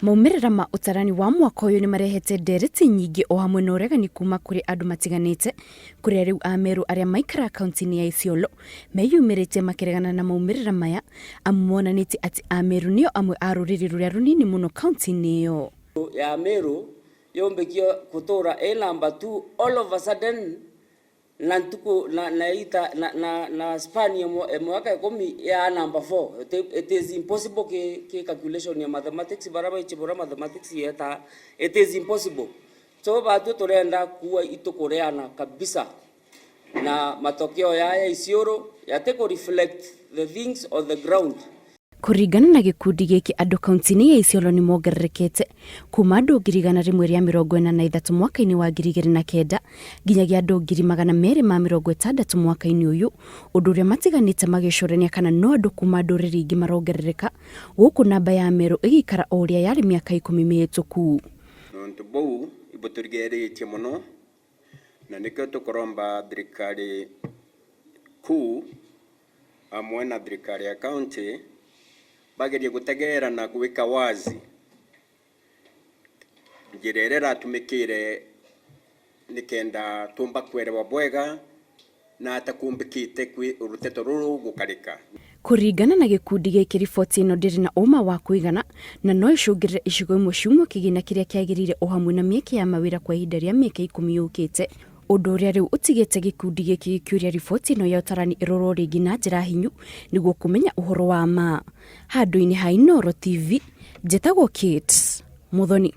Maumĩrĩra ma ũtarani wa mwaka ũyũ nĩmarehete ndereti nyingĩ o hamwe na ũregani kuma kũrĩ andũ matiganĩte, kũrĩa rĩu Ameru arĩa maikaraga kaunti-inĩ ya Isiolo meyumĩrĩtie makĩregana na maumĩrĩra maya, amu monanĩtie atĩ Ameru nĩo amwe a rũrĩrĩ rũrĩa rũnini mũno kaunti-inĩ ĩyo. Ya Meru yombekio kutura ĩ number 2 all of a sudden na ntuku na na ita na na, na span ya mwaka ikumi ya number 4. It is impossible ki calculation ya mathematics baraba ichibura mathematics yeta it is impossible. So batu turenda kuwa itukureana kabisa na matokeo ya Isiolo yate ku reflect the things on the ground. Kũringana na gĩkundi gĩkĩ, andũ kaunti-inĩ ya Isiolo nĩ mongererekete kuma andũ 143,000 mwaka-inĩ wa 2009 nginyagia andũ 260,000 mwaka-inĩ ũyũ, ũndũ ũrĩa matiganĩte magĩcũrania kana no andũ kuma ndũrĩrĩ ingĩ marongerereka, gũkũ namba ya Meru ĩgĩikara o ũrĩa yarĩ mĩaka 10 mĩhĩtũku. Nontu bou ibũtũrigeretie mũno na nĩkĩo tũkũromba thirikari kuu amwe na thirikari ya county bagerie gutegera na gwika wazi njira ĩrĩa ĩratumĩkire nĩkenda tumba kwerewa bwega na atakumbikite kwi ruteto ruru gukarika. Kũringana na gĩkundi gĩkĩ, riboti ĩno ndĩrĩ na ũma wa kũigana na no ĩcũngĩrĩre icigo imwe ciumwo kĩgĩna kĩrĩa kĩagĩrĩire o hamwe na mĩeke ya mawĩra kwa ihinda rĩa mĩaka 10 yũkĩte, ũndũ ũrĩa rĩu ũtigĩte gĩkundi gĩkĩ gĩkĩũria riboti ĩno ya ũtarani ĩrorwo rĩngĩ na njĩra hinyu nĩguo kũmenya ũhoro wa ma. Handũ-inĩ ha Inooro TV, njĩtagwo Kate Muthoni.